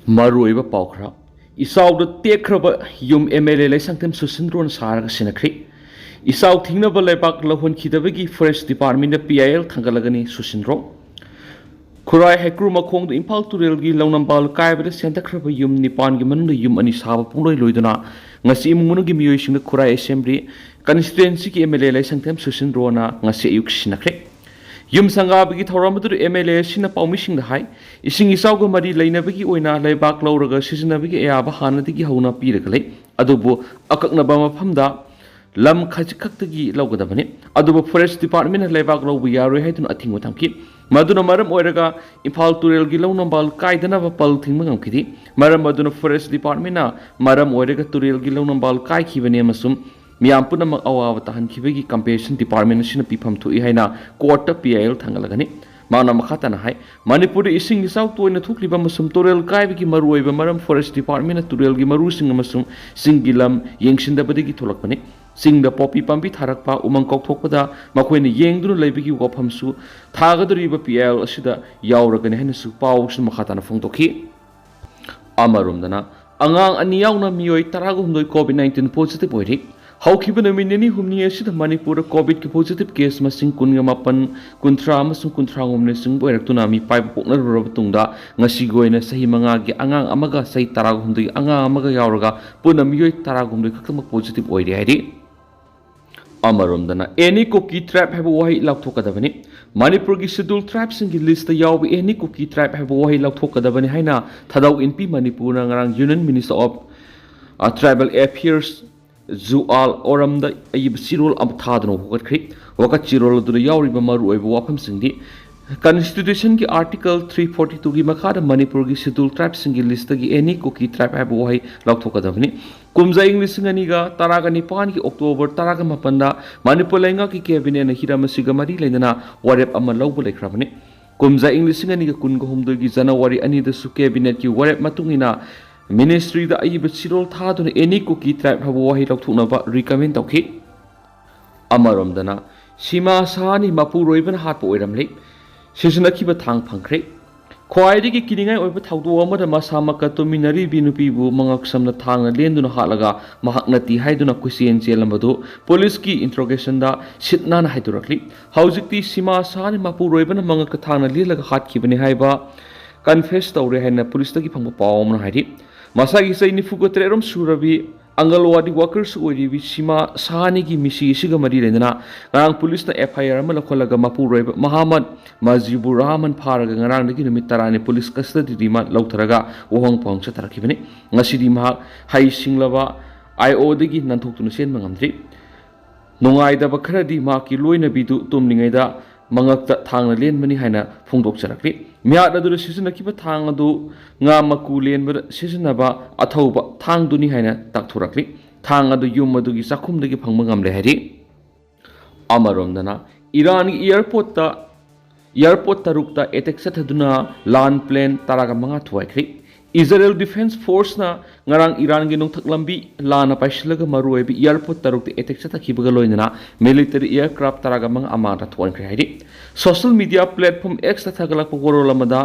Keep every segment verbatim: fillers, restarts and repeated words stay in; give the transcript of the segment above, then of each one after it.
ꯃꯔꯨꯑꯣꯏꯕ ꯄꯥꯎ ꯈꯔ꯫ ꯏꯆꯥꯎꯗ ꯇꯦꯛꯈ꯭ꯔꯕ ꯌꯨꯝ ꯑꯦꯝ ꯑꯦꯜ ꯑꯦ ꯂꯩꯁꯥꯡꯊꯦꯝ ꯁꯨꯁꯤꯟꯗ꯭ꯔꯣꯅ ꯁꯥꯔꯒ ꯁꯤꯟꯅꯈ꯭ꯔꯦ꯫ ꯏꯆꯥꯎ ꯊꯤꯡꯅꯕ ꯂꯩꯕꯥꯛ ꯂꯧꯍꯟꯈꯤꯗꯕꯒꯤ ꯐꯣꯔꯦꯁ ꯗꯤꯄꯥꯔꯠꯃꯦꯟꯗ ꯄꯤ ꯑꯥꯏ ꯑꯦꯜ ꯊꯥꯡꯒꯠꯂꯒꯅꯤ ꯁꯨꯁꯤꯟꯗ꯭ꯔꯣ꯫ ꯈꯨꯔꯥꯏ ꯍꯩꯀ꯭ꯔꯨ ꯃꯈꯣꯡꯗ ꯏꯝꯐꯥꯜ ꯇꯨꯔꯦꯜꯒꯤ ꯂꯧꯅꯝꯕꯥꯜ ꯀꯥꯏꯕꯗ ꯆꯦꯟꯊꯈ꯭ꯔꯕ ꯌꯨꯝ ꯅꯤꯄꯥꯟꯒꯤ ꯃꯅꯨꯡꯗ ꯌꯨꯝ ꯑꯅꯤ ꯁꯥꯕ ꯄꯨꯡꯂꯣꯏ ꯂꯣꯏꯗꯨꯅ ꯉꯁꯤ ꯏꯃꯨꯡ ꯃꯅꯨꯡꯒꯤ ꯃꯤꯑꯣꯏꯁꯤꯡꯅ ꯈꯨꯔꯥꯏ ꯑꯦꯁꯦꯝꯕ꯭ꯂꯤ ꯀꯟꯁꯇꯤꯇ꯭ꯋꯦꯟꯁꯤꯒꯤ ꯑꯦꯝ ꯑꯦꯜ ꯑꯦ ꯂꯩꯁꯥꯡꯊꯦꯝ ꯁꯨꯁꯤꯟꯗ꯭ꯔꯣꯅ ꯉꯁꯤ ꯑꯌꯨꯛ ꯁꯤꯟꯅꯈ꯭ꯔꯦ꯫ ꯌꯨꯝ ꯁꯪꯒꯥꯕꯒꯤ ꯊꯧꯔꯝ ꯑꯗꯨꯗ ꯑꯦꯝ ꯑꯦꯜ ꯑꯦ ꯑꯁꯤꯅ ꯄꯥꯎꯃꯤꯁꯤꯡꯗ ꯍꯥꯏ, ꯏꯁꯤꯡ ꯏꯆꯥꯎꯒ ꯃꯔꯤ ꯂꯩꯅꯕꯒꯤ ꯑꯣꯏꯅ ꯂꯩꯕꯥꯛ ꯂꯧꯔꯒ ꯁꯤꯖꯤꯟꯅꯕꯒꯤ ꯑꯌꯥꯕ ꯍꯥꯟꯅꯗꯒꯤ ꯍꯧꯅ ꯄꯤꯔꯒ ꯂꯩ, ꯑꯗꯨꯕꯨ ꯑꯀꯛꯅꯕ ꯃꯐꯝꯗ ꯂꯝ ꯈꯖꯤꯛ ꯈꯛꯇꯒꯤ ꯂꯧꯒꯗꯕꯅꯤ꯫ ꯑꯗꯨꯕꯨ ꯐꯣꯔꯦꯁ ꯗꯤꯄꯥꯔꯠꯃꯦꯟꯅ ꯂꯩꯕꯥꯛ ꯂꯧꯕ ꯌꯥꯔꯣꯏ ꯍꯥꯏꯗꯨꯅ ꯑꯊꯤꯡꯕ ꯊꯝꯈꯤ꯫ ꯃꯗꯨꯅ ꯃꯔꯝ ꯑꯣꯏꯔꯒ ꯏꯝꯐꯥꯜ ꯇꯨꯔꯦꯜꯒꯤ ꯂꯧꯅꯝꯕꯥꯜ ꯀꯥꯏꯗꯅꯕ ꯄꯜ ꯊꯤꯡꯕ ꯉꯝꯈꯤꯗꯦ꯫ ꯃꯔꯝ ꯑꯗꯨꯅ ꯐꯣꯔꯦꯁ ꯗꯤꯄꯥꯔꯠꯃꯦꯟꯅ ꯃꯔꯝ ꯑꯣꯏꯔꯒ ꯇꯨꯔꯦꯜꯒꯤ ꯂꯧꯅꯝꯕꯥꯜ ꯀꯥꯏꯈꯤꯕꯅꯤ ꯑꯃꯁꯨꯡ ꯃꯤꯌꯥꯝ ꯄꯨꯝꯅꯃꯛ ꯑꯋꯥꯕ ꯇꯥꯍꯟꯈꯤꯕꯒꯤ ꯀꯝꯄꯦꯟꯁꯦꯁꯟ ꯗꯤꯄꯥꯔꯠꯃꯦꯟ ꯑꯁꯤꯅ ꯄꯤꯐꯝ ꯊꯣꯛꯏ ꯍꯥꯏꯅ ꯀꯣꯔꯠꯇ ꯄꯤ ꯑꯥꯏ ꯑꯦꯜ ꯊꯥꯡꯒꯠꯂꯒꯅꯤ꯫ ꯃꯍꯥꯛꯅ ꯃꯈꯥ ꯇꯥꯅ ꯍꯥꯏ, ꯃꯅꯤꯄꯨꯔꯗ ꯏꯁꯤꯡ ꯏꯆꯥꯎ ꯇꯣꯏꯅ ꯊꯣꯛꯂꯤꯕ ꯑꯃꯁꯨꯡ ꯇꯨꯔꯦꯜ ꯀꯥꯏꯕꯒꯤ ꯃꯔꯨꯑꯣꯏꯕ ꯃꯔꯝ ꯐꯣꯔꯦꯁ ꯗꯤꯄꯥꯔꯠꯃꯦꯟꯅ ꯇꯨꯔꯦꯜꯒꯤ ꯃꯔꯨꯁꯤꯡ ꯑꯃꯁꯨꯡ ꯆꯤꯡꯒꯤ ꯂꯝ ꯌꯦꯡꯁꯤꯟꯗꯕꯗꯒꯤ ꯊꯣꯛꯂꯛꯄꯅꯤ꯫ ꯆꯤꯡꯗ ꯄꯣꯄꯤ ꯄꯥꯝꯕꯤ ꯊꯥꯔꯛꯄ, ꯎꯃꯪ ꯀꯥꯎꯊꯣꯛꯄꯗ ꯃꯈꯣꯏꯅ ꯌꯦꯡꯗꯨꯅ ꯂꯩꯕꯒꯤ ꯋꯥꯐꯝꯁꯨ ꯊꯥꯒꯗꯧꯔꯤꯕ ꯄꯤ ꯑꯥꯏ ꯑꯦꯜ ꯑꯁꯤꯗ ꯌꯥꯎꯔꯒꯅꯤ ꯍꯥꯏꯅꯁꯨ ꯄꯥꯎꯁꯤꯅ ꯃꯈꯥ ꯇꯥꯅ ꯐꯣꯡꯗꯣꯛꯈꯤ꯫ ꯑꯃꯔꯣꯝꯗꯅ, ꯑꯉꯥꯡ ꯑꯅꯤ ꯌꯥꯎꯅ ꯃꯤꯑꯣꯏ ꯇꯔꯥꯒ ꯍꯨꯝꯗꯣꯏ COVID nineteen positive ꯑꯣꯏꯔꯤ꯫ ꯍꯧꯈꯤꯕ ꯅꯨꯃꯤꯠ ꯅꯤꯅꯤ ꯍꯨꯝꯅꯤ ꯑꯁꯤꯗ ꯃꯅꯤꯄꯨꯔꯗ COVIDꯀꯤ positive case ꯃꯁꯤꯡ ꯀꯨꯟꯒ ꯃꯥꯄꯟ, ꯀꯨꯟꯊ꯭ꯔꯥ ꯑꯃꯁꯨꯡ ꯀꯨꯟꯊ꯭ꯔꯥ ꯍꯨꯝꯗꯣꯏ ꯁꯤꯡꯕ ꯑꯣꯏꯔꯛꯇꯨꯅ ꯃꯤꯄꯥꯏꯕ ꯄꯣꯛꯅꯔꯨꯔꯕ ꯇꯨꯡꯗ ꯉꯁꯤꯒꯤ ꯑꯣꯏꯅ ꯆꯍꯤ ꯃꯉꯥꯒꯤ ꯑꯉꯥꯡ ꯑꯃꯒ ꯆꯍꯤ ꯇꯔꯥꯍꯨꯝꯗꯣꯏꯒꯤ ꯑꯉꯥꯡ ꯑꯃꯒ ꯌꯥꯎꯔꯒ ꯄꯨꯟꯅ ꯃꯤꯑꯣꯏ ꯇꯔꯥꯍꯨꯝꯗꯣꯏ ꯈꯛꯇꯃꯛ positive ꯑꯣꯏꯔꯤ ꯍꯥꯏꯔꯤ꯫ ꯑꯃꯔꯣꯝꯗꯅ, Any Kuki Tribe ꯍꯥꯏꯕ ꯋꯥꯍꯩ ꯂꯥꯎꯊꯣꯛꯀꯗꯕꯅꯤ꯫ ꯃꯅꯤꯄꯨꯔꯒꯤ Scheduled Tribeꯁꯤꯡꯒꯤ listꯇ ꯌꯥꯎꯕ Any Kuki Tribe ꯍꯥꯏꯕ ꯋꯥꯍꯩ ꯂꯧꯊꯣꯛꯀꯗꯕꯅꯤ ꯍꯥꯏꯅ ꯊꯥꯗꯧ ꯏꯟꯄꯤ ꯃꯅꯤꯄꯨꯔꯅ ꯉꯔꯥꯡ Union Minister of, ꯑ, Tribal Affairs ꯖꯨꯑꯥꯜ ꯑꯣꯔꯝꯗ ꯑꯏꯕ ꯆꯦꯔꯣꯜ ꯑꯃ ꯊꯥꯗꯨꯅ ꯍꯧꯒꯠꯈ꯭ꯔꯤ꯫ ꯋꯥꯀꯠ ꯆꯦꯔꯣꯜ ꯑꯗꯨꯗ ꯌꯥꯎꯔꯤꯕ ꯃꯔꯨꯑꯣꯏꯕ ꯋꯥꯐꯝꯁꯤꯡꯗꯤ, Constitutionꯒꯤ Article three forty twoꯒꯤ ꯃꯈꯥꯗ ꯃꯅꯤꯄꯨꯔꯒꯤ Scheduled Tribeꯁꯤꯡꯒꯤ listꯇꯒꯤ Any Kuki Tribe ꯍꯥꯏꯕ ꯋꯥꯍꯩ ꯂꯧꯊꯣꯛꯀꯗꯕꯅꯤ꯫ ꯀꯨꯝꯖꯥ ꯏꯪ ꯂꯤꯁꯤꯡ ꯑꯅꯤꯒ ꯇꯔꯥꯒ ꯅꯤꯄꯥꯟꯒꯤ October ꯇꯔꯥꯒ ꯃꯥꯄꯟꯗ ꯃꯅꯤꯄꯨꯔ ꯂꯩꯉꯥꯛꯀꯤ Cabinetꯅ ꯍꯤꯔꯝ ꯑꯁꯤꯒ ꯃꯔꯤ ꯂꯩꯅꯅ ꯋꯥꯔꯦꯞ ꯑꯃ ꯂꯧꯕ ꯂꯩꯈ꯭ꯔꯕꯅꯤ꯫ ꯀꯨꯝꯖꯥ ꯏꯪ ꯂꯤꯁꯤꯡ ꯑꯅꯤꯒ ꯀꯨꯟꯒ ꯍꯨꯝꯗꯣꯏꯒꯤ January ꯑꯅꯤꯗꯁꯨ Cabinetꯀꯤ ꯋꯥꯔꯦꯞ ꯃꯇꯨꯡ ꯏꯟꯅ Ministryꯗ ꯑꯏꯕ ꯆꯦꯔꯣꯜ ꯊꯥꯗꯨꯅ Any Kuki Tribe ꯍꯥꯏꯕ ꯋꯥꯍꯩ ꯂꯧꯊꯣꯛꯅꯕ recommend ꯇꯧꯈꯤ꯫ ꯑꯃꯔꯣꯝꯗꯅ, ꯁꯤꯃꯥ ꯁꯥꯍꯥꯅꯤ ꯃꯄꯨꯔꯣꯏꯕꯅ ꯍꯥꯠꯄ ꯑꯣꯏꯔꯝꯂꯦ꯫ ꯁꯤꯖꯤꯟꯅꯈꯤꯕ ꯊꯥꯡ ꯐꯪꯈ꯭ꯔꯦ꯫ ꯈ꯭ꯋꯥꯏꯗꯒꯤ ꯀꯤꯅꯤꯡꯉꯥꯏ ꯑꯣꯏꯕ ꯊꯧꯗꯣꯛ ꯑꯃꯗ ꯃꯁꯥꯃꯛꯀ ꯇꯨꯝꯃꯤꯟꯅꯔꯤꯕꯤ ꯅꯨꯄꯤꯕꯨ ꯃꯉꯛ ꯁꯝꯅ ꯊꯥꯡꯅ ꯂꯦꯟꯗꯨꯅ ꯍꯥꯠꯂꯒ ꯃꯍꯥꯛ ꯅꯠꯇꯦ ꯍꯥꯏꯗꯨꯅ ꯀꯣꯏꯆꯦꯟ ꯆꯦꯜꯂꯝꯕꯗꯨ ꯄꯨꯂꯤꯁꯀꯤ ꯏꯟꯇ꯭ꯔꯣꯒꯦꯁꯟꯗ ꯁꯤꯠ ꯅꯥꯟꯅ ꯍꯥꯏꯗꯣꯔꯛꯂꯤ꯫ ꯍꯧꯖꯤꯛꯇꯤ ꯁꯤꯃꯥ ꯁꯥꯍꯥꯅꯤ ꯃꯄꯨꯔꯣꯏꯕꯅ ꯃꯉꯛꯇ ꯊꯥꯡꯅ ꯂꯦꯜꯂꯒ ꯍꯥꯠꯈꯤꯕꯅꯤ ꯍꯥꯏꯕ ꯀꯟꯐꯦꯁ ꯇꯧꯔꯦ ꯍꯥꯏꯅ ꯄꯨꯂꯤꯁꯇꯒꯤ ꯐꯪꯕ ꯄꯥꯎ ꯑꯃꯅ ꯍꯥꯏꯔꯤ꯫ ꯃꯁꯥꯒꯤ ꯆꯍꯤ ꯅꯤꯐꯨꯒ ꯇꯔꯦꯠꯔꯣꯝ ꯁꯨꯔꯕꯤ ꯑꯪꯒꯜꯋꯥꯗꯤ ꯋꯥꯀꯔꯁꯨ ꯑꯣꯏꯔꯤꯕꯤ ꯁꯤꯃꯥ ꯁꯥꯍꯥꯅꯤꯒꯤ ꯃꯤꯁꯤ ꯑꯁꯤꯒ ꯃꯔꯤ ꯂꯩꯅꯅ ꯉꯔꯥꯡ ꯄꯨꯂꯤꯁꯅ ꯑꯦꯐ ꯑꯥꯏ ꯑꯥꯔ ꯑꯃ ꯂꯧꯈꯠꯂꯒ ꯃꯄꯨꯔꯣꯏꯕ ꯃꯍꯥꯃꯠ ꯃꯖꯤꯕꯨꯔ ꯔꯍꯃꯟ ꯐꯥꯔꯒ ꯉꯔꯥꯡꯗꯒꯤ ꯅꯨꯃꯤꯠ ꯇꯔꯥꯅꯤ ꯄꯨꯂꯤꯁ ꯀꯁꯇꯗꯤ ꯔꯤꯃꯥꯟ ꯂꯧꯊꯔꯒ ꯋꯥꯍꯣꯡ ꯄꯥꯎꯍꯣꯡ ꯆꯠꯊꯔꯛꯈꯤꯕꯅꯤ꯫ ꯉꯁꯤꯗꯤ ꯃꯍꯥꯛ ꯍꯩ ꯁꯤꯡꯂꯕ ꯑꯥꯏ ꯑꯣꯗꯒꯤ ꯅꯥꯟꯊꯣꯛꯇꯨꯅ ꯆꯦꯟꯕ ꯉꯝꯗ꯭ꯔꯤ꯫ ꯅꯨꯡꯉꯥꯏꯇꯕ ꯈꯔꯗꯤ ꯃꯍꯥꯛꯀꯤ ꯂꯣꯏꯅꯕꯤꯗꯨ ꯇꯨꯝꯂꯤꯉꯩꯗ ꯃꯉꯛꯇ ꯊꯥꯡꯅ ꯂꯦꯟꯕꯅꯤ ꯍꯥꯏꯅ ꯐꯣꯡꯗꯣꯛꯆꯔꯛꯂꯤ꯫ ꯃꯤꯍꯥꯠ ꯑꯗꯨꯗ ꯁꯤꯖꯤꯟꯅꯈꯤꯕ ꯊꯥꯡ ꯑꯗꯨ ꯉꯥ ꯃꯀꯨ ꯂꯦꯟꯕꯗ ꯁꯤꯖꯤꯟꯅꯕ ꯑꯊꯧꯕ ꯊꯥꯡꯗꯨꯅꯤ ꯍꯥꯏꯅ ꯇꯥꯛꯊꯣꯔꯛꯂꯤ꯫ ꯊꯥꯡ ꯑꯗꯨ ꯌꯨꯝ ꯑꯗꯨꯒꯤ ꯆꯥꯛꯈꯨꯝꯗꯒꯤ ꯐꯪꯕ ꯉꯝꯂꯦ ꯍꯥꯏꯔꯤ꯫ ꯑꯃꯔꯣꯝꯗꯅ ꯏꯔꯥꯟꯒꯤ ꯏꯌꯥꯔꯄꯣꯔꯠꯇ ꯏꯌꯥꯔꯄꯣꯔꯠ ꯇꯔꯨꯛꯇ ꯑꯦꯇꯦꯛ ꯆꯠꯊꯗꯨꯅ ꯂꯥꯟ ꯄ꯭ꯂꯦꯟ ꯇꯔꯥꯒ ꯃꯉꯥ ꯊꯨꯒꯥꯏꯈ꯭ꯔꯤ꯫ ꯏꯖꯔꯦꯜ ꯗꯤꯐꯦꯟꯁ ꯐꯣꯔꯁꯅ ꯉꯔꯥꯡ ꯏꯔꯥꯟꯒꯤ ꯅꯣꯡꯊꯛ ꯂꯝꯕꯤ ꯂꯥꯟꯅ ꯄꯥꯏꯁꯤꯜꯂꯒ ꯃꯔꯨꯑꯣꯏꯕ ꯏꯌꯥꯔꯄꯣꯔꯠ ꯇꯔꯨꯛꯇ ꯑꯦꯇꯦꯛ ꯆꯠꯊꯈꯤꯕꯒ ꯂꯣꯏꯅꯅ ꯃꯤꯂꯤꯇꯔꯤ ꯏꯌꯥꯔꯀ꯭ꯔꯥꯐ ꯇꯔꯥꯒ ꯃꯉꯥ ꯑꯃꯥꯡꯗ ꯊꯣꯛꯍꯟꯈ꯭ꯔꯦ ꯍꯥꯏꯔꯤ꯫ ꯁꯣꯁꯤꯌꯦꯜ ꯃꯤꯗꯤꯌꯥ ꯄ꯭ꯂꯦꯠꯐꯣꯔꯝ ꯑꯦꯛꯁꯇ ꯊꯥꯒꯠꯂꯛꯄ ꯋꯥꯔꯣꯜ ꯑꯃꯗ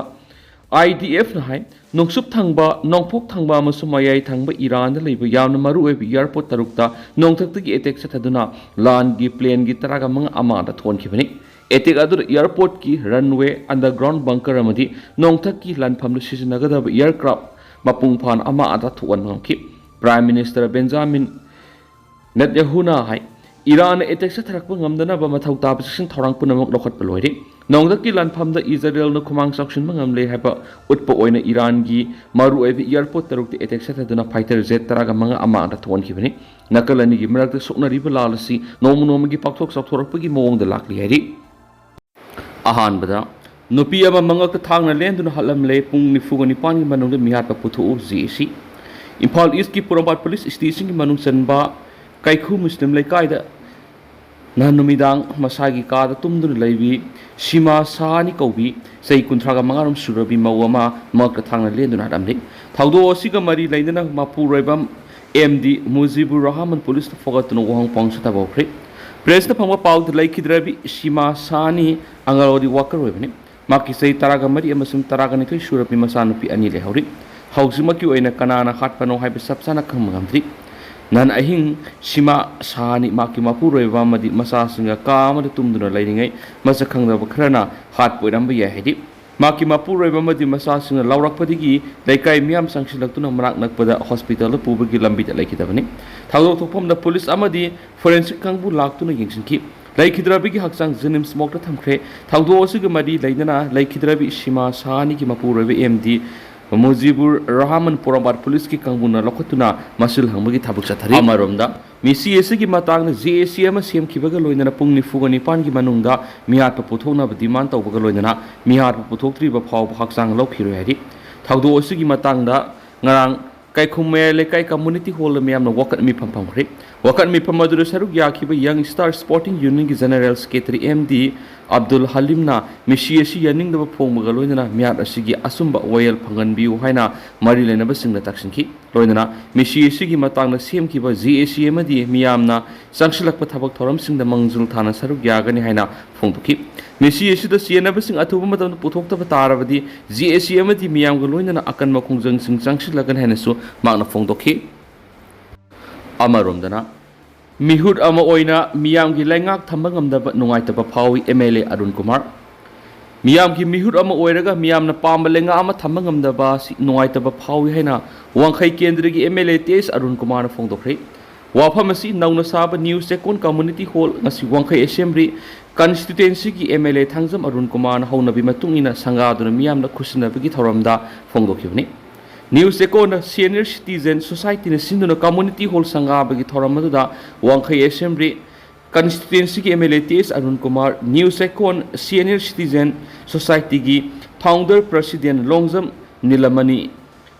ꯑꯥꯏ ꯗꯤ ꯑꯦꯐꯅ ꯍꯥꯏ, ꯅꯣꯡꯆꯨꯞ ꯊꯪꯕ, ꯅꯣꯡꯄꯣꯛ ꯊꯪꯕ ꯑꯃꯁꯨꯡ ꯃꯌꯥꯏ ꯊꯪꯕ ꯏꯔꯥꯟꯗ ꯂꯩꯕ ꯌꯥꯝꯅ ꯃꯔꯨꯑꯣꯏꯕ ꯏꯌꯥꯔꯄꯣꯔꯠ ꯇꯔꯨꯛꯇ ꯅꯣꯡꯊꯛꯇꯒꯤ ꯑꯦꯇꯦꯛ ꯆꯠꯊꯗꯨꯅ ꯂꯥꯟꯒꯤ ꯄ꯭ꯂꯦꯟꯒꯤ ꯇꯔꯥꯒ ꯃꯉꯥ ꯑꯃꯥꯡꯗ ꯊꯣꯛꯍꯟꯈꯤꯕꯅꯤ꯫ ꯑꯦꯇꯦꯛ ꯑꯗꯨꯗ ꯏꯌꯥꯔꯄꯣꯔꯠꯀꯤ ꯔꯟꯋꯦ, ꯑꯟꯗꯔꯒ꯭ꯔꯥꯎꯟ ꯕꯪꯀꯔ ꯑꯃꯗꯤ ꯅꯣꯡꯊꯛꯀꯤ ꯂꯥꯟꯐꯝꯗ ꯁꯤꯖꯤꯟꯅꯒꯗꯕ ꯏꯌꯥꯔꯀ꯭ꯔꯥꯐ ꯃꯄꯨꯡ ꯐꯥꯅ ꯑꯃꯥꯡꯗ ꯊꯣꯛꯍꯟꯕ ꯉꯝꯈꯤ꯫ ꯄ꯭ꯔꯥꯏꯝ ꯃꯤꯅꯤꯁꯇꯔ ꯕꯦꯟꯖꯥꯃꯤꯟ ꯅꯦꯇꯟꯌꯥꯍꯨꯅ ꯍꯥꯏ, ꯏꯔꯥꯟꯅ ꯑꯦꯇꯦꯛ ꯆꯠꯊꯔꯛꯄ ꯉꯝꯗꯅꯕ ꯃꯊꯧ ꯇꯥꯕ ꯆꯦꯛꯁꯤꯟ ꯊꯧꯔꯥꯡ ꯄꯨꯝꯅꯃꯛ ꯂꯧꯈꯠꯄ ꯂꯣꯏꯔꯦ꯫ ꯅꯣꯡꯊꯛꯀꯤ ꯂꯥꯟꯐꯝꯗ ꯏꯖꯔꯦꯜꯅ ꯈꯨꯃꯥꯡ ꯆꯥꯎꯁꯤꯟꯕ ꯉꯝꯂꯦ ꯍꯥꯏꯕ ꯎꯠꯄ ꯑꯣꯏꯅ ꯏꯔꯥꯟꯒꯤ ꯃꯔꯨꯑꯣꯏꯕ ꯏꯌꯥꯔꯄꯣꯔꯠ ꯇꯔꯨꯛꯇ ꯑꯦꯇꯦꯛ ꯆꯠꯊꯗꯨꯅ ꯐꯥꯏꯇꯔ ꯖꯦꯠ ꯇꯔꯥꯒ ꯃꯉꯥ ꯑꯃꯥꯡꯗ ꯊꯣꯛꯍꯟꯈꯤꯕꯅꯤ꯫ ꯅꯥꯀꯜ ꯑꯅꯤꯒꯤ ꯃꯔꯛꯇ ꯁꯣꯛꯅꯔꯤꯕ ꯂꯥꯜ ꯑꯁꯤ ꯅꯣꯡꯃ ꯅꯣꯡꯃꯒꯤ ꯄꯥꯛꯊꯣꯛ ꯆꯥꯎꯊꯣꯔꯛꯄꯒꯤ ꯃꯑꯣꯡꯗ ꯂꯥꯛꯂꯤ ꯍꯥꯏꯔꯤ꯫ ꯑꯍꯥꯟꯕꯗ, ꯅꯨꯄꯤ ꯑꯃ ꯃꯉꯛꯇ ꯊꯥꯡꯅ ꯂꯦꯟꯗꯨꯅ ꯍꯥꯠꯂꯝꯂꯦ꯫ ꯄꯨꯡ ꯅꯤꯐꯨꯒ ꯅꯤꯄꯥꯟꯒꯤ ꯃꯅꯨꯡꯗ ꯃꯤꯍꯥꯠꯄ ꯄꯨꯊꯣꯛꯎ, ꯖꯤ ꯑꯦ ꯁꯤ꯫ ꯏꯝꯐꯥꯜ ꯏꯁꯀꯤ ꯄꯣꯔꯣꯝꯄꯥꯠ ꯄꯨꯂꯤꯁ ꯁ꯭ꯇꯦꯁꯟꯒꯤ ꯃꯅꯨꯡ ꯆꯟꯕ ꯀꯩꯈꯨ ꯃꯨꯁꯂꯤꯝ ꯂꯩꯀꯥꯏꯗ ꯅꯍꯥꯟ ꯅꯨꯃꯤꯗꯥꯡ ꯃꯁꯥꯒꯤ ꯀꯥꯗ ꯇꯨꯝꯗꯨꯅ ꯂꯩꯕꯤ ꯁꯤꯃꯥ ꯁꯥꯍꯥꯅꯤ ꯀꯧꯕꯤ ꯆꯍꯤ ꯀꯨꯟꯊ꯭ꯔꯥꯒ ꯃꯉꯥꯔꯣꯝ ꯁꯨꯔꯕꯤ ꯃꯧ ꯑꯃ ꯃꯉꯛꯇ ꯊꯥꯡꯅ ꯂꯦꯟꯗꯨꯅ ꯍꯥꯠꯂꯝꯂꯦ꯫ ꯊꯧꯗꯣꯛ ꯑꯁꯤꯒ ꯃꯔꯤ ꯂꯩꯅꯅ ꯃꯄꯨꯔꯣꯏꯕ ꯑꯦꯝ ꯗꯤ ꯃꯨꯖꯤꯕꯨꯔ ꯔꯍꯃꯟ ꯄꯨꯂꯤꯁꯇ ꯐꯥꯒꯠꯇꯨꯅ ꯋꯥꯍꯪ ꯄꯥꯎꯍꯪ ꯆꯠꯊꯕ ꯍꯧꯈ꯭ꯔꯦ꯫ ꯄ꯭ꯔꯦꯁꯇ ꯐꯪꯕ ꯄꯥꯎꯗ ꯂꯩꯈꯤꯗ꯭ꯔꯕꯤ ꯁꯤꯃꯥ ꯁꯥꯍꯥꯅꯤ ꯑꯪꯒꯜꯋꯥꯗꯤ ꯋꯥꯀꯔ ꯑꯣꯏꯕꯅꯤ꯫ ꯃꯍꯥꯛꯀꯤ ꯆꯍꯤ ꯇꯔꯥꯒ ꯃꯔꯤ ꯑꯃꯁꯨꯡ ꯇꯔꯥꯒ ꯅꯤꯊꯣꯏ ꯁꯨꯔꯕꯤ ꯃꯆꯥꯅꯨꯄꯤ ꯑꯅꯤ ꯂꯩꯍꯧꯔꯤ꯫ ꯍꯧꯖꯤꯛꯃꯛꯀꯤ ꯑꯣꯏꯅ ꯀꯅꯥꯅ ꯍꯥꯠꯄꯅꯣ ꯍꯥꯏꯕ ꯆꯞ ꯆꯥꯅ ꯈꯪꯕ ꯉꯝꯗ꯭ꯔꯤ꯫ ꯅꯟ ꯑꯍꯤꯡ ꯁꯤꯃꯥ ꯁꯥꯍꯥꯅꯤ ꯃꯍꯥꯛꯀꯤ ꯃꯄꯨꯔꯣꯏꯕ ꯑꯃꯗꯤ ꯃꯆꯥꯁꯤꯡꯒ ꯀꯥ ꯑꯃꯗ ꯇꯨꯝꯗꯨꯅ ꯂꯩꯔꯤꯉꯩ ꯃꯁꯛ ꯈꯪꯗꯕ ꯈꯔꯅ ꯍꯥꯠꯄ ꯑꯣꯏꯔꯝꯕ ꯌꯥꯏ ꯍꯥꯏꯔꯤ꯫ ꯃꯍꯥꯛꯀꯤ ꯃꯄꯨꯔꯣꯏꯕ ꯑꯃꯗꯤ ꯃꯆꯥꯁꯤꯡꯅ ꯂꯥꯎꯔꯛꯄꯗꯒꯤ ꯂꯩꯀꯥꯏ ꯃꯤꯌꯥꯝ ꯆꯪꯁꯤꯜꯂꯛꯇꯨꯅ ꯃꯅꯥꯛ ꯅꯛꯄꯗ ꯍꯣꯁꯄꯤꯇꯥꯜꯗ ꯄꯨꯕꯒꯤ ꯂꯝꯕꯤꯗ ꯂꯩꯈꯤꯗꯕꯅꯤ꯫ ꯊꯧꯗꯣꯛ ꯊꯣꯛꯐꯝꯗ ꯄꯨꯂꯤꯁ ꯑꯃꯗꯤ ꯐꯣꯔꯦꯟꯁꯤꯛ ꯀꯥꯡꯕꯨ ꯂꯥꯛꯇꯨꯅ ꯌꯦꯡꯁꯤꯟꯈꯤ꯫ ꯂꯩꯈꯤꯗ꯭ꯔꯕꯤꯒꯤ ꯍꯛꯆꯥꯡ ꯖꯦꯅꯤꯝꯁ ꯃꯣꯔꯒꯇ ꯊꯝꯈ꯭ꯔꯦ꯫ ꯊꯧꯗꯣꯛ ꯑꯁꯤꯒ ꯃꯔꯤ ꯂꯩꯅꯅ ꯂꯩꯈꯤꯗ꯭ꯔꯕꯤ ꯁꯤꯃꯥ ꯁꯥꯍꯥꯅꯤꯒꯤ ꯃꯄꯨꯔꯣꯏꯕ ꯑꯦꯝ ꯗꯤ ꯃꯨꯖꯤꯕꯨꯔ ꯔꯍꯃꯟ ꯄꯣꯔꯣꯝꯄꯥꯠ ꯄꯨꯂꯤꯁꯀꯤ ꯀꯥꯡꯕꯨꯅ ꯂꯧꯈꯠꯇꯨꯅ ꯃꯁꯤꯜ ꯍꯪꯕꯒꯤ ꯊꯕꯛ ꯆꯠꯊꯔꯤ꯫ ꯑꯃꯔꯣꯝꯗ, ꯃꯤꯁꯤ ꯑꯁꯤꯒꯤ ꯃꯇꯥꯡꯗ ꯖꯦ ꯑꯦ ꯁꯤ ꯑꯃ ꯁꯦꯝꯈꯤꯕꯒ ꯂꯣꯏꯅꯅ ꯄꯨꯡ ꯅꯤꯐꯨꯒ ꯅꯤꯄꯥꯟꯒꯤ ꯃꯅꯨꯡꯗ ꯃꯤꯍꯥꯠꯄ ꯄꯨꯊꯣꯛꯅꯕ ꯗꯤꯃꯥꯟ ꯇꯧꯕꯒ ꯂꯣꯏꯅꯅ ꯃꯤꯍꯥꯠꯄ ꯄꯨꯊꯣꯛꯇ꯭ꯔꯤꯕ ꯐꯥꯎꯕ ꯍꯛꯆꯥꯡ ꯂꯧꯈꯤꯔꯣꯏ ꯍꯥꯏꯔꯤ꯫ ꯊꯧꯗꯣꯛ ꯑꯁꯤꯒꯤ ꯃꯇꯥꯡꯗ ꯉꯔꯥꯡ ꯀꯩꯈꯨꯝ ꯃꯌꯥꯏ ꯂꯩꯀꯥꯏ ꯀꯝꯃꯨꯅꯤꯇꯤ ꯍꯣꯜꯗ ꯃꯤꯌꯥꯝꯅ ꯋꯥꯀꯠ ꯃꯤꯐꯝ ꯐꯝꯈ꯭ꯔꯦ꯫ ꯋꯥꯀꯠ ꯃꯤꯐꯝ ꯑꯗꯨꯗ ꯁꯔꯨꯛ ꯌꯥꯈꯤꯕ ꯌꯪ ꯁ꯭ꯇꯥꯔ ꯁ꯭ꯄꯣꯔꯇꯤꯡ ꯌꯨꯅꯤꯌꯟꯒꯤ general secretary M D Abdul ꯍꯂꯤꯝꯅ ꯃꯤꯁꯤ ꯑꯁꯤ ꯌꯥꯅꯤꯡꯗꯕ ꯐꯣꯡꯕꯒ ꯂꯣꯏꯅꯅ ꯃꯤꯍꯥꯠ ꯑꯁꯤꯒꯤ ꯑꯆꯨꯝꯕ ꯋꯥꯌꯦꯜ ꯐꯪꯍꯟꯕꯤꯌꯨ ꯍꯥꯏꯅ ꯃꯔꯤ ꯂꯩꯅꯕꯁꯤꯡꯗ ꯇꯛꯁꯤꯟꯈꯤ꯫ ꯂꯣꯏꯅꯅ ꯃꯤꯁꯤ ꯑꯁꯤꯒꯤ ꯃꯇꯥꯡꯗ ꯁꯦꯝꯈꯤꯕ ꯖꯦ ꯑꯦ ꯁꯤ ꯑꯃꯗꯤ ꯃꯤꯌꯥꯝꯅ ꯆꯪꯁꯤꯜꯂꯛꯄ ꯊꯕꯛ ꯊꯧꯔꯝꯁꯤꯡꯗ ꯃꯥꯡꯖꯤꯜ ꯊꯥꯅ ꯁꯔꯨꯛ ꯌꯥꯒꯅꯤ ꯍꯥꯏꯅ ꯐꯣꯡꯗꯣꯛꯈꯤ꯫ ꯃꯤꯁꯤ ꯑꯁꯤꯗ ꯆꯦꯟꯅꯕꯁꯤꯡ ꯑꯊꯨꯕ ꯃꯇꯝꯗ ꯄꯨꯊꯣꯛꯇꯕ ꯇꯥꯔꯕꯗꯤ ꯖꯦ ꯑꯦ ꯁꯤ ꯑꯃꯗꯤ ꯃꯤꯌꯥꯝꯒ ꯂꯣꯏꯅꯅ ꯑꯀꯟꯕ ꯈꯣꯡꯖꯪꯁꯤꯡ ꯆꯪꯁꯤꯜꯂꯒꯅꯤ ꯍꯥꯏꯅꯁꯨ ꯃꯍꯥꯛꯅ ꯐꯣꯡꯗꯣꯛꯈꯤ꯫ ꯑꯃꯔꯣꯝꯗꯅ, ꯃꯤꯍꯨꯠ ꯑꯃ ꯑꯣꯏꯅ ꯃꯤꯌꯥꯝꯒꯤ ꯂꯩꯉꯥꯛ ꯊꯝꯕ ꯉꯝꯗꯕ ꯅꯨꯡꯉꯥꯏꯇꯕ ꯐꯥꯎꯏ ꯑꯦꯝ ꯑꯦꯜ ꯑꯦ ꯑꯔꯨꯟ ꯀꯨꯃꯥꯔ꯫ ꯃꯤꯌꯥꯝꯒꯤ ꯃꯤꯍꯨꯠ ꯑꯃ ꯑꯣꯏꯔꯒ ꯃꯤꯌꯥꯝꯅ ꯄꯥꯝꯕ ꯂꯩꯉꯥꯛ ꯑꯃ ꯊꯝꯕ ꯉꯝꯗꯕ ꯑꯁꯤ ꯅꯨꯡꯉꯥꯏꯇꯕ ꯐꯥꯎꯏ ꯍꯥꯏꯅ ꯋꯥꯡꯈꯩ ꯀꯦꯟꯗ꯭ꯔꯒꯤ ꯑꯦꯝ ꯑꯦꯜ ꯑꯦ ꯇꯦꯖ ꯑꯔꯨꯟ ꯀꯨꯃꯥꯔꯅ ꯐꯣꯡꯗꯣꯛꯈ꯭ꯔꯦ꯫ ꯋꯥꯐꯝ ꯑꯁꯤ ꯅꯧꯅ ꯁꯥꯕ ꯅ꯭ꯌꯨ ꯆꯦꯛꯀꯣꯟ ꯀꯝꯃꯨꯅꯤꯇꯤ ꯍꯣꯜ, ꯉꯁꯤ ꯋꯥꯡꯈꯩ ꯑꯦꯁꯦꯝꯕ꯭ꯂꯤ ꯀꯟꯁꯇꯤꯇ꯭ꯋꯦꯟꯁꯤꯒꯤ M L A Thangjam Arun ꯀꯨꯃꯥꯔꯅ ꯍꯧꯅꯕꯤ ꯃꯇꯨꯡ ꯏꯟꯅ ꯁꯪꯒꯥꯗꯨꯅ ꯃꯤꯌꯥꯝꯅ ꯈꯨꯠꯁꯤꯟꯅꯕꯒꯤ ꯊꯧꯔꯝꯗ ꯐꯣꯡꯗꯣꯛꯈꯤꯕꯅꯤ꯫ ꯅ꯭ꯌꯨ ꯆꯦꯛꯀꯣꯟꯗ ꯁꯦꯅꯤꯌꯔ ꯁꯤꯇꯤꯖꯦꯟ ꯁꯣꯁꯥꯏꯇꯤꯅ ꯁꯤꯟꯗꯨꯅ ꯀꯝꯃꯨꯅꯤꯇꯤ ꯍꯣꯜ ꯁꯪꯒꯥꯕꯒꯤ ꯊꯧꯔꯝ ꯑꯗꯨꯗ ꯋꯥꯡꯈꯩ ꯑꯦꯁꯦꯝꯕ꯭ꯂꯤ ꯀꯟꯁꯇꯤꯇ꯭ꯋꯦꯟꯁꯤꯒꯤ M L A T S Arun Kumar, new Checkon senior citizen ꯁꯣꯁꯥꯏꯇꯤꯒꯤ ꯐꯥꯎꯟꯗꯔ ꯄ꯭ꯔꯁꯤꯗꯦꯟ ꯂꯣꯡꯖꯝ ꯅꯤꯂꯃꯅꯤ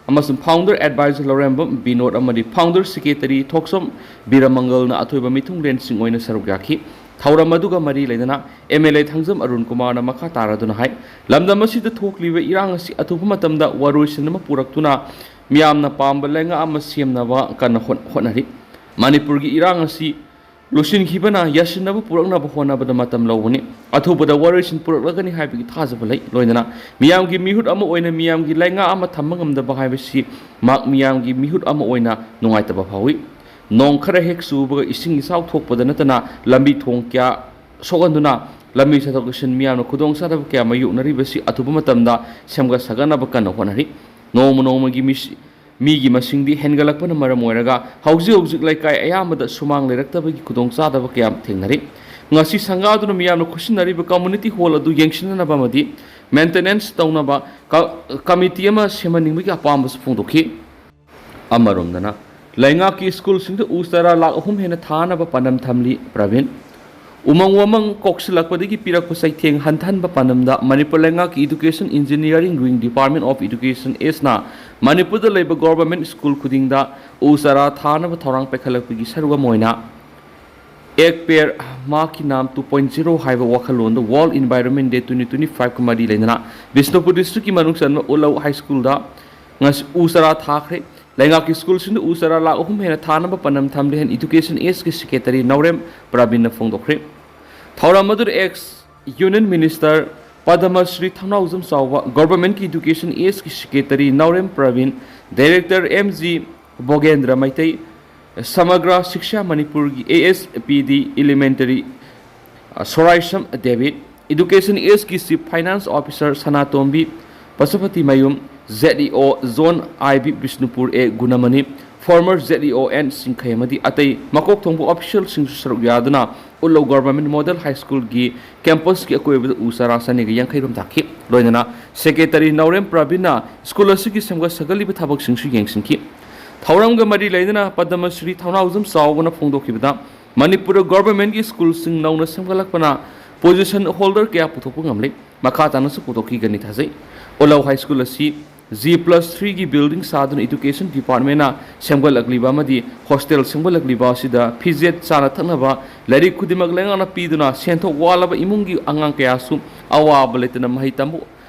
ꯑꯃꯁꯨꯡ ꯐꯥꯎꯟꯗꯔ ꯑꯦꯗꯚꯥꯏꯖꯔ ꯂꯧꯔꯦꯝꯕꯝ ꯕꯤꯅꯣꯗ ꯑꯃꯗꯤ ꯐꯥꯎꯟꯗꯔ ꯁꯦꯀ꯭ꯔꯦꯇꯔꯤ ꯊꯣꯛꯆꯝ ꯕꯤꯔꯃꯪꯒꯜꯅ ꯑꯊꯣꯏꯕ ꯃꯤꯊꯨꯡꯂꯦꯟꯁꯤꯡ ꯑꯣꯏꯅ ꯁꯔꯨꯛ ꯌꯥꯈꯤ꯫ ꯊꯧꯔꯝ ꯑꯗꯨꯒ ꯃꯔꯤ ꯂꯩꯅꯅ M L A Thangjam Arun ꯀꯨꯃꯥꯔꯅ ꯃꯈꯥ ꯇꯥꯔꯗꯨꯅ ꯍꯥꯏ, ꯂꯝꯗꯝ ꯑꯁꯤꯗ ꯊꯣꯛꯂꯤꯕ ꯏꯔꯥꯡ ꯑꯁꯤ ꯑꯊꯨꯕ ꯃꯇꯝꯗ ꯋꯥꯔꯣꯏꯁꯤꯟ ꯑꯃ ꯄꯨꯔꯛꯇꯨꯅ ꯃꯤꯌꯥꯝꯅ ꯄꯥꯝꯕ ꯂꯩꯉꯥꯛ ꯑꯃ ꯁꯦꯝꯅꯕ ꯀꯟꯅ ꯍꯣꯠ-, ꯍꯣꯠꯅꯔꯤ꯫ ꯃꯅꯤꯄꯨꯔꯒꯤ ꯏꯔꯥꯡ ꯑꯁꯤ ꯂꯣꯏꯁꯤꯟꯈꯤꯕꯅ ꯌꯥꯁꯤꯟꯅꯕ ꯄꯨꯔꯛꯅꯕ ꯍꯣꯠꯅꯕꯗ ꯃꯇꯝ ꯂꯧꯕꯅꯤ꯫ ꯑꯊꯨꯕꯗ ꯋꯥꯔꯣꯏꯁꯤꯟ ꯄꯨꯔꯛꯂꯒꯅꯤ ꯍꯥꯏꯕꯒꯤ ꯊꯥꯖꯕ ꯂꯩ꯫ ꯂꯣꯏꯅꯅ ꯃꯤꯌꯥꯝꯒꯤ ꯃꯤꯍꯨꯠ ꯑꯃ ꯑꯣꯏꯅ ꯃꯤꯌꯥꯝꯒꯤ ꯂꯩꯉꯥꯛ ꯑꯃ ꯊꯝꯕ ꯉꯝꯗꯕ ꯍꯥꯏꯕꯁꯤ ꯃꯍꯥꯛ ꯃꯤꯌꯥꯝꯒꯤ ꯃꯤꯍꯨꯠ ꯑꯃ ꯑꯣꯏꯅ ꯅꯨꯡꯉꯥꯏꯇꯕ ꯐꯥꯎꯏ꯫ ꯅꯣꯡ ꯈꯔ ꯍꯦꯛ ꯆꯨꯕꯒ ꯏꯁꯤꯡ ꯏꯆꯥꯎ ꯊꯣꯛꯄꯗ ꯅꯠꯇꯅ ꯂꯝꯕꯤ ꯊꯣꯡ ꯀꯌꯥ ꯁꯣꯛꯍꯟꯗꯨꯅ ꯂꯝꯕꯤ ꯆꯠꯊꯣꯛ ꯆꯠꯁꯤꯟ ꯃꯤꯌꯥꯝꯅ ꯈꯨꯗꯣꯡꯆꯥꯗꯕ ꯀꯌꯥ ꯃꯥꯌꯣꯛꯅꯔꯤꯕꯁꯤ ꯑꯊꯨꯕ ꯃꯇꯝꯗ ꯁꯦꯝꯒꯠ ꯁꯥꯒꯠꯅꯕ ꯀꯟꯅ ꯍꯣꯠꯅꯔꯤ꯫ ꯅꯣꯡꯃ ꯅꯣꯡꯃꯒꯤ ꯃꯤꯁꯤ-, ꯃꯤꯒꯤ ꯃꯁꯤꯡꯗꯤ ꯍꯦꯟꯒꯠꯂꯛꯄꯅ ꯃꯔꯝ ꯑꯣꯏꯔꯒ ꯍꯧꯖꯤꯛ ꯍꯧꯖꯤꯛ ꯂꯩꯀꯥꯏ ꯑꯌꯥꯝꯕꯗ ꯁꯨꯃꯥꯡ ꯂꯩꯔꯛꯇꯕꯒꯤ ꯈꯨꯗꯣꯡꯆꯥꯗꯕ ꯀꯌꯥ ꯊꯦꯡꯅꯔꯤ꯫ ꯉꯁꯤ ꯁꯪꯒꯥꯗꯨꯅ ꯃꯤꯌꯥꯝꯅ ꯈꯨꯠꯁꯤꯟꯅꯔꯤꯕ community hall ꯑꯗꯨ ꯌꯦꯡꯁꯤꯟꯅꯅꯕ ꯑꯃꯗꯤ maintenance ꯇꯧꯅꯕ ꯀ-, committee ꯑꯃ ꯁꯦꯝꯍꯟꯅꯤꯡꯕꯒꯤ ꯑꯄꯥꯝꯕꯁꯨ ꯐꯣꯡꯗꯣꯛꯈꯤ꯫ ꯑꯃꯔꯣꯝꯗꯅ ꯂꯩꯉꯥꯛꯀꯤ ꯁ꯭ꯀꯨꯜꯁꯤꯡꯗ ꯎ ꯆꯥꯔꯥ ꯂꯥꯈ ꯑꯍꯨꯝ ꯍꯦꯟꯅ ꯊꯥꯅꯕ ꯄꯥꯟꯗꯝ ꯊꯝꯂꯤ ꯄ꯭ꯔꯕꯤꯟ꯫ ꯎꯃꯪ ꯋꯥꯃꯪ ꯀꯣꯛꯁꯤꯜꯂꯛꯄꯗꯒꯤ ꯄꯤꯔꯛꯄ ꯆꯩꯊꯦꯡ ꯍꯟꯊꯍꯟꯕ ꯄꯥꯟꯗꯝꯗ ꯃꯅꯤꯄꯨꯔ ꯂꯩꯉꯥꯛꯀꯤ Education Engineering Wing, Department of Education, ꯑꯦꯁꯅ ꯃꯅꯤꯄꯨꯔꯗ ꯂꯩꯕ government ꯁ꯭ꯀꯨꯜ ꯈꯨꯗꯤꯡꯗ ꯎ ꯆꯥꯔꯥ ꯊꯥꯅꯕ ꯊꯧꯔꯥꯡ ꯄꯥꯏꯈꯠꯂꯛꯄꯒꯤ ꯁꯔꯨꯛ ꯑꯃ ꯑꯣꯏꯅ Ek Ped Maa Ke Naam two point zero ꯍꯥꯏꯕ ꯋꯥꯈꯜꯂꯣꯟꯗ World Environment Day twenty twenty five ꯀ ꯃꯔꯤ ꯂꯩꯅꯅ ꯕꯤꯁꯅꯨꯄꯨꯔ district ꯀꯤ ꯃꯅꯨꯡ ꯆꯟꯕ ꯎꯂꯧ High School ꯗ ꯉꯁꯤ ꯎ ꯆꯥꯔꯥ ꯊꯥꯈ꯭ꯔꯦ꯫ ꯂꯩꯉꯥꯛꯀꯤ ꯁ꯭ꯀꯨꯜꯁꯤꯡꯗ ꯎ ꯆꯥꯔꯥ ꯂꯥꯈ ꯑꯍꯨꯝ ꯍꯦꯟꯅ ꯊꯥꯅꯕ ꯄꯥꯟꯗꯝ ꯊꯝꯂꯤ ꯍꯥꯏꯅ Education S ꯀꯤ Secretary ꯅꯥꯎꯔꯦꯝ ꯄ꯭ꯔꯕꯤꯟꯅ ꯐꯣꯡꯗꯣꯛꯈ꯭ꯔꯦ꯫ ꯊꯧꯔꯝ ꯑꯗꯨꯗ ex Union Minister Padma Shri ꯊꯧꯅꯥꯎꯖꯝ ꯆꯥꯎꯕ, Government ꯀꯤ Education S ꯀꯤ Secretary Naorem Prabin, Director M G Bogendra Meitei, Samagra Shiksha ꯃꯅꯤꯄꯨꯔꯒꯤ A S P D Elementary, ꯑ, ꯁꯣꯔꯥꯏꯁꯝ ꯗꯦꯕꯤꯠ, Education S ꯀꯤ Chief Finance Officer Sanatombi Pashupati Mayum, Z E O Zone I B Bishnupur A ꯒꯨꯅꯃꯅꯤ, former Z E O N ꯁꯤꯡꯈꯩ ꯑꯃꯗꯤ ꯑꯇꯩ ꯃꯀꯣꯛ ꯊꯣꯡꯕ official ꯁꯤꯡꯁꯨ ꯁꯔꯨꯛ ꯌꯥꯗꯨꯅ ꯎꯠꯂꯧ Government Model High School ꯒꯤ campus ꯀꯤ ꯑꯀꯣꯏꯕꯗ ꯎ ꯆꯥꯔꯥ ꯆꯅꯤꯒ ꯌꯥꯡꯈꯩ ꯔꯣꯝ ꯊꯥꯈꯤ꯫ ꯂꯣꯏꯅꯅ Secretary ꯅꯥꯎꯔꯦꯝ ꯄ꯭ꯔꯕꯤꯟꯅ ꯁ꯭ꯀꯨꯜ ꯑꯁꯤꯒꯤ ꯁꯦꯝꯒꯠ ꯁꯥꯒꯠꯂꯤꯕ ꯊꯕꯛꯁꯤꯡꯁꯨ ꯌꯦꯡꯁꯤꯟꯈꯤ꯫ ꯊꯧꯔꯝꯒ ꯃꯔꯤ ꯂꯩꯅꯅ ꯄꯗꯃ ꯁ꯭ꯔꯤ ꯊꯧꯅꯥꯎꯖꯝ ꯆꯥꯎꯕꯅ ꯐꯣꯡꯗꯣꯛꯈꯤꯕꯗ, ꯃꯅꯤꯄꯨꯔꯗ Government ꯀꯤ ꯁ꯭ꯀꯨꯜꯁꯤꯡ ꯅꯧꯅ ꯁꯦꯝꯒꯠꯂꯛꯄꯅ position holder ꯀꯌꯥ ꯄꯨꯊꯣꯛꯄ ꯉꯝꯂꯦ꯫ ꯃꯈꯥ ꯇꯥꯅꯁꯨ ꯄꯨꯊꯣꯛꯈꯤꯒꯅꯤ ꯊꯥꯖꯩ꯫ ꯎꯂꯧ High School ꯑꯁꯤ G plus three ꯒꯤ building ꯁꯥꯗꯨꯅ Education Department ꯅ ꯁꯦꯝꯒꯠꯂꯛꯂꯤꯕ ꯑꯃꯗꯤ hostel ꯁꯦꯝꯒꯠꯂꯛꯂꯤꯕ ꯑꯁꯤꯗ ꯐꯤꯖꯦꯠ, ꯆꯥꯅ ꯊꯛꯅꯕ, ꯂꯥꯏꯔꯤꯛ ꯈꯨꯗꯤꯡꯃꯛ ꯂꯩꯉꯥꯛꯅ ꯄꯤꯗꯨꯅ ꯁꯦꯟꯊꯣꯛ ꯋꯥꯠꯂꯕ ꯏꯃꯨꯡꯒꯤ ꯑꯉꯥꯡ ꯀꯌꯥꯁꯨ ꯑꯋꯥꯕ ꯂꯩꯇꯅ ꯃꯍꯩ ꯇꯝꯕ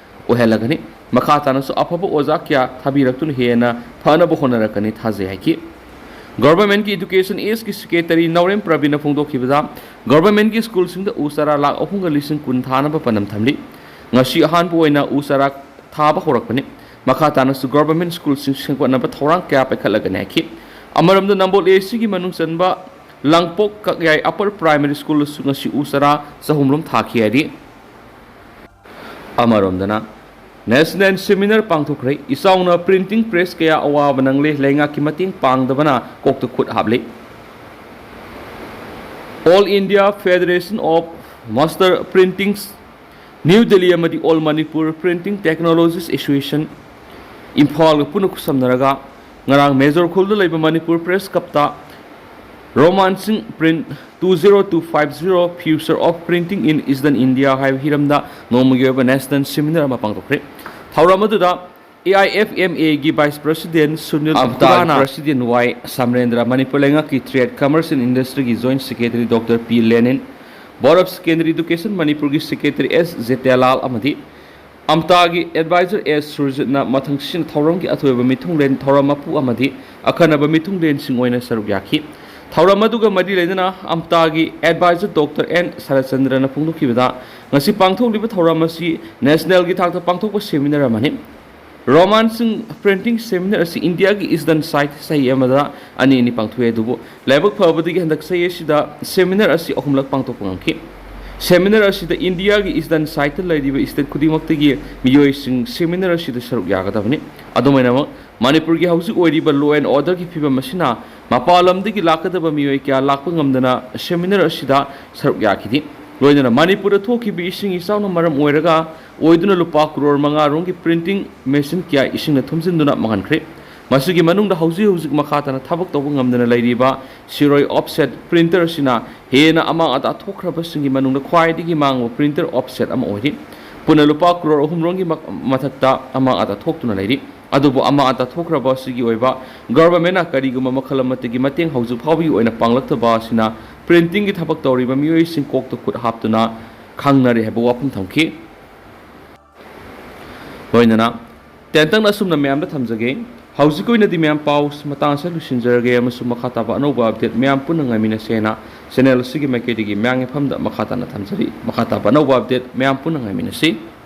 ꯑꯣꯏꯍꯜꯂꯒꯅꯤ꯫ ꯃꯈꯥ ꯇꯥꯅꯁꯨ ꯑꯐꯕ ꯑꯣꯖꯥ ꯀꯌꯥ ꯊꯥꯕꯤꯔꯛꯇꯨꯅ ꯍꯦꯟꯅ ꯐꯅꯕ ꯍꯣꯠꯅꯔꯛꯀꯅꯤ ꯊꯥꯖꯩ ꯍꯥꯏꯈꯤ꯫ ꯒꯚꯔꯟꯃꯦꯟꯠꯀꯤ ꯏꯗꯨꯀꯦꯁꯟ ꯑꯦꯁꯀꯤ ꯁꯦꯀ꯭ꯔꯦꯇꯔꯤ ꯅꯥꯎꯔꯦꯝ ꯄ꯭ꯔꯕꯤꯟꯅ ꯐꯣꯡꯗꯣꯛꯈꯤꯕꯗ, ꯒꯚꯔꯟꯃꯦꯟꯠꯀꯤ ꯁ꯭ꯀꯨꯜꯁꯤꯡꯗ ꯎ ꯆꯥꯔꯥ ꯂꯥꯈ ꯑꯍꯨꯝꯒ ꯂꯤꯁꯤꯡ ꯀꯨꯟ ꯊꯥꯅꯕ ꯄꯥꯟꯗꯝ ꯊꯝꯂꯤ꯫ ꯉꯁꯤ ꯑꯍꯥꯟꯕ ꯑꯣꯏꯅ ꯎ ꯆꯥꯔꯥ ꯊꯥꯕ ꯍꯧꯔꯛꯄꯅꯤ꯫ ꯃꯈꯥ ꯇꯥꯅꯁꯨ ꯒꯚꯔꯟꯃꯦꯟꯠ ꯁ꯭ꯀꯨꯜꯁꯤꯡ ꯁꯦꯝꯒꯠꯅꯕ ꯊꯧꯔꯥꯡ ꯀꯌꯥ ꯄꯥꯏꯈꯠꯂꯒꯅꯤ ꯍꯥꯏꯈꯤ꯫ ꯑꯃꯔꯣꯝꯗ, ꯅꯝꯕꯣꯜ ꯑꯦ ꯁꯤꯒꯤ ꯃꯅꯨꯡ ꯆꯟꯕ ꯂꯥꯡꯄꯣꯛ ꯀꯛꯌꯥꯏ ꯑꯄꯔ ꯄ꯭ꯔꯥꯏꯃꯥꯔꯤ ꯁ꯭ꯀꯨꯜꯗꯁꯨ ꯉꯁꯤ ꯎ ꯆꯥꯔꯥ ꯆꯍꯨꯝ ꯔꯣꯝ ꯊꯥꯈꯤ ꯍꯥꯏꯔꯤ꯫ ꯑꯃꯔꯣꯝꯗꯅ, ꯅꯦꯁꯅꯦꯜ ꯁꯦꯃꯤꯅꯥꯔ ꯄꯥꯡꯊꯣꯛꯈ꯭ꯔꯦ꯫ ꯏꯆꯥꯎꯅ ꯄ꯭ꯔꯤꯟꯇꯤꯡ ꯄ꯭ꯔꯦꯁ ꯀꯌꯥ ꯑꯋꯥꯕ ꯅꯪꯂꯦ, ꯂꯩꯉꯥꯛꯀꯤ ꯃꯇꯦꯡ ꯄꯥꯡꯗꯕꯅ ꯀꯣꯛꯇ ꯈꯨꯠ happily. All India Federation of Master Printings, new Delhi ꯑꯃꯗꯤ All Manipur Printing Technologies Association, ꯏꯝꯐꯥꯜꯒ ꯄꯨꯟꯅ ꯈꯨꯠꯁꯝꯅꯔꯒ ꯉꯔꯥꯡ ꯃꯦꯖꯣꯔ ꯈꯨꯜꯗ ꯂꯩꯕ ꯃꯅꯤꯄꯨꯔ ꯄ꯭ꯔꯦꯁ ꯀꯞꯇ ꯔꯣꯃꯥꯟ ꯁꯤꯡ print two zero two five zero, Future of Printing in Eastern India ꯍꯥꯏꯕ ꯍꯤꯔꯝꯗ ꯅꯣꯡꯃꯒꯤ ꯑꯣꯏꯕ ꯅꯦꯁꯅꯦꯜ ꯁꯦꯃꯤꯅꯥꯔ ꯑꯃ ꯄꯥꯡꯊꯣꯛꯈ꯭ꯔꯦ꯫ ꯊꯧꯔꯝ ꯑꯗꯨꯗ ꯑꯦ ꯑꯥꯏ ꯑꯦꯐ ꯑꯦꯝ ꯑꯦꯒꯤ ꯚꯥꯏꯁ ꯄ꯭ꯔꯁꯤꯗꯦꯟꯠ ꯁꯨꯅꯤꯜ ꯑꯞꯇꯥꯒꯤ ꯈꯨꯔꯥꯅꯥ, ꯄ꯭ꯔꯁꯤꯗꯦꯟꯠ ꯋꯥꯏ ꯁꯥꯃꯔꯦꯟꯗ꯭ꯔ, ꯃꯅꯤꯄꯨꯔ ꯂꯩꯉꯥꯛꯀꯤ ꯇ꯭ꯔꯦꯗ, ꯀꯃꯔꯁ ꯑꯦꯟ ꯏꯟꯗꯁꯇ꯭ꯔꯤꯒꯤ joint secretary doctor P Lenin, board of secondary education ꯃꯅꯤꯄꯨꯔꯒꯤ ꯁꯦꯀ꯭ꯔꯦꯇꯔꯤ ꯑꯦꯁ ꯖꯦꯇ꯭ꯌꯥꯂꯥꯜ ꯑꯃꯗꯤ ꯑꯝꯇꯥꯒꯤ ꯑꯦꯗꯚꯥꯏꯖꯔ ꯑꯦꯁ ꯁꯨꯔꯖꯤꯠꯅ ꯃꯊꯪꯁꯤꯠꯅ ꯊꯧꯔꯝꯒꯤ ꯑꯊꯣꯏꯕ ꯃꯤꯊꯨꯡꯂꯦꯟ, ꯊꯧꯔꯝ ꯃꯄꯨ ꯑꯃꯗꯤ ꯑꯈꯟꯅꯕ ꯃꯤꯊꯨꯡꯂꯦꯟꯁꯤꯡ ꯑꯣꯏꯅ ꯁꯔꯨꯛ ꯌꯥꯈꯤ꯫ ꯊꯧꯔꯝ ꯑꯗꯨꯒ ꯃꯔꯤ ꯂꯩꯅꯅ ꯑꯝꯇꯥꯒꯤ ꯑꯦꯗꯚꯥꯏꯖꯔ ꯗꯣꯛꯇꯔ ꯑꯦꯟ ꯁꯔꯠꯆꯟꯗ꯭ꯔꯅ ꯐꯣꯡꯗꯣꯛꯈꯤꯕꯗ, ꯉꯁꯤ ꯄꯥꯡꯊꯣꯛꯂꯤꯕ ꯊꯧꯔꯝ ꯑꯁꯤ ꯅꯦꯁꯅꯦꯜꯒꯤ ꯊꯥꯛꯇ ꯄꯥꯡꯊꯣꯛꯄ ꯁꯦꯃꯤꯅꯥꯔ ꯑꯃꯅꯤ꯫ ꯔꯣꯃꯥꯟ ꯁꯤꯡ ꯄ꯭ꯔꯤꯟꯇꯤꯡ ꯁꯦꯃꯤꯅꯥꯔ ꯑꯁꯤ ꯏꯟꯗꯤꯌꯥꯒꯤ ꯏꯁꯇꯔꯟ ꯁꯥꯏꯠ ꯆꯍꯤ ꯑꯃꯗ ꯑꯅꯤ ꯑꯅꯤ ꯄꯥꯡꯊꯣꯛꯏ, ꯑꯗꯨꯕꯨ ꯂꯥꯏꯕꯛ ꯐꯕꯗꯒꯤ ꯍꯟꯗꯛ ꯆꯍꯤ ꯑꯁꯤꯗ ꯁꯦꯃꯤꯅꯥꯔ ꯑꯁꯤ ꯑꯍꯨꯝꯂꯛ ꯄꯥꯡꯊꯣꯛꯄ ꯉꯝꯈꯤ꯫ ꯁꯦꯃꯤꯅꯥꯔ ꯑꯁꯤꯗ ꯏꯟꯗꯤꯌꯥꯒꯤ ꯏꯁꯇꯔꯟ ꯁꯥꯏꯠꯇ ꯂꯩꯔꯤꯕ ꯁ꯭ꯇꯦꯠ ꯈꯨꯗꯤꯡꯃꯛꯇꯒꯤ ꯃꯤꯑꯣꯏꯁꯤꯡ ꯁꯦꯃꯤꯅꯥꯔ ꯑꯁꯤꯗ ꯁꯔꯨꯛ ꯌꯥꯒꯗꯕꯅꯤ꯫ ꯑꯗꯨꯝ ꯑꯣꯏꯅꯃꯛ, ꯃꯅꯤꯄꯨꯔꯒꯤ ꯍꯧꯖꯤꯛ ꯑꯣꯏꯔꯤꯕ law and order ꯒꯤ ꯐꯤꯕꯝ ꯑꯁꯤꯅ ꯃꯄꯥꯟ ꯂꯝꯗꯒꯤ ꯂꯥꯛꯀꯗꯕ ꯃꯤꯑꯣꯏ ꯀꯌꯥ ꯂꯥꯛꯄ ꯉꯝꯗꯅ ꯁꯦꯃꯤꯅꯥꯔ ꯑꯁꯤꯗ ꯁꯔꯨꯛ ꯌꯥꯈꯤꯗꯦ꯫ ꯂꯣꯏꯅꯅ ꯃꯅꯤꯄꯨꯔꯗ ꯊꯣꯛꯈꯤꯕ ꯏꯁꯤꯡ ꯏꯆꯥꯎꯅ ꯃꯔꯝ ꯑꯣꯏꯔꯒ ꯑꯣꯏꯗꯨꯅ ꯂꯨꯄꯥ ꯀ꯭ꯔꯣꯔ ꯃꯉꯥ ꯔꯣꯝꯒꯤ ꯄ꯭ꯔꯤꯟꯇꯤꯡ ꯃꯦꯁꯤꯟ ꯀꯌꯥ ꯏꯁꯤꯡꯅ ꯊꯨꯝꯖꯤꯟꯗꯨꯅ ꯃꯥꯡꯍꯟꯈ꯭ꯔꯦ꯫ ꯃꯁꯤꯒꯤ ꯃꯅꯨꯡꯗ ꯍꯧꯖꯤꯛ ꯍꯧꯖꯤꯛ ꯃꯈꯥ ꯇꯥꯅ ꯊꯕꯛ ꯇꯧꯕ ꯉꯝꯗꯅ ꯂꯩꯔꯤꯕ ꯁꯤꯔꯣꯏ ꯑꯣꯐꯁꯦꯠ ꯄ꯭ꯔꯤꯟꯇꯔ ꯑꯁꯤꯅ ꯍꯦꯟꯅ ꯑꯃꯥꯡ ꯑꯇꯥ ꯊꯣꯛꯈ꯭ꯔꯕꯁꯤꯡꯒꯤ ꯃꯅꯨꯡꯗ ꯈ꯭ꯋꯥꯏꯗꯒꯤ ꯃꯥꯡꯕ ꯄ꯭ꯔꯤꯟꯇꯔ ꯑꯣꯐꯁꯦꯠ ꯑꯃ ꯑꯣꯏꯔꯤ꯫ ꯄꯨꯟꯅ ꯂꯨꯄꯥ ꯀ꯭ꯔꯣꯔ ꯑꯍꯨꯝ ꯔꯣꯝꯒꯤ ꯃ-, ꯃꯊꯛꯇ ꯑꯃꯥꯡ ꯑꯇꯥ ꯊꯣꯛꯇꯨꯅ ꯂꯩꯔꯤ꯫ ꯑꯗꯨꯕꯨ ꯑꯃꯥꯡ ꯑꯇꯥ ꯊꯣꯛꯈ꯭ꯔꯕ ꯑꯁꯤꯒꯤ ꯑꯣꯏꯕ ꯒꯚꯔꯟꯃꯦꯟꯠꯅ ꯀꯔꯤꯒꯨꯝꯕ ꯃꯈꯜ ꯑꯃꯠꯇꯒꯤ ꯃꯇꯦꯡ ꯍꯧꯖꯤꯛ ꯐꯥꯎꯕꯒꯤ ꯑꯣꯏꯅ ꯄꯥꯡꯂꯛꯇꯕ ꯑꯁꯤꯅ ꯄ꯭ꯔꯤꯟꯇꯤꯡꯒꯤ ꯊꯕꯛ ꯇꯧꯔꯤꯕ ꯃꯤꯑꯣꯏꯁꯤꯡ ꯀꯣꯛꯇ ꯈꯨꯠ ꯍꯥꯞꯇꯨꯅ ꯈꯪꯅꯔꯦ ꯍꯥꯏꯕ ꯋꯥꯐꯝ ꯊꯝꯈꯤ꯫ ꯂꯣꯏꯅꯅ ꯇꯦꯟꯇꯛꯅ ꯑꯁꯨꯝꯅ ꯃꯌꯥꯝꯗ ꯊꯝꯖꯒꯦ꯫ ꯍꯧꯖꯤꯛꯀꯤ ꯑꯣꯏꯅꯗꯤ ꯃꯌꯥꯝ ꯄꯥꯎ ꯃꯇꯥꯡ ꯑꯁꯤꯗ ꯂꯣꯏꯁꯤꯟꯖꯔꯒꯦ ꯑꯃꯁꯨꯡ ꯃꯈꯥ ꯇꯥꯕ ꯑꯅꯧꯕ update ꯃꯌꯥꯝ ꯄꯨꯟꯅ ꯉꯥꯏꯃꯤꯟꯅꯁꯦꯅ channel ꯑꯁꯤꯒꯤ ꯃꯥꯏꯀꯩꯗꯒꯤ ꯃꯌꯥꯝꯒꯤ ꯃꯐꯝꯗ ꯃꯈꯥ ꯇꯥꯅ ꯊꯝꯖꯔꯤ꯫ ꯃꯈꯥ ꯇꯥꯕ ꯑꯅꯧꯕ update ꯃꯌꯥꯝ ꯄꯨꯟꯅ ꯉꯥꯏꯃꯤꯟꯅꯁꯤ꯫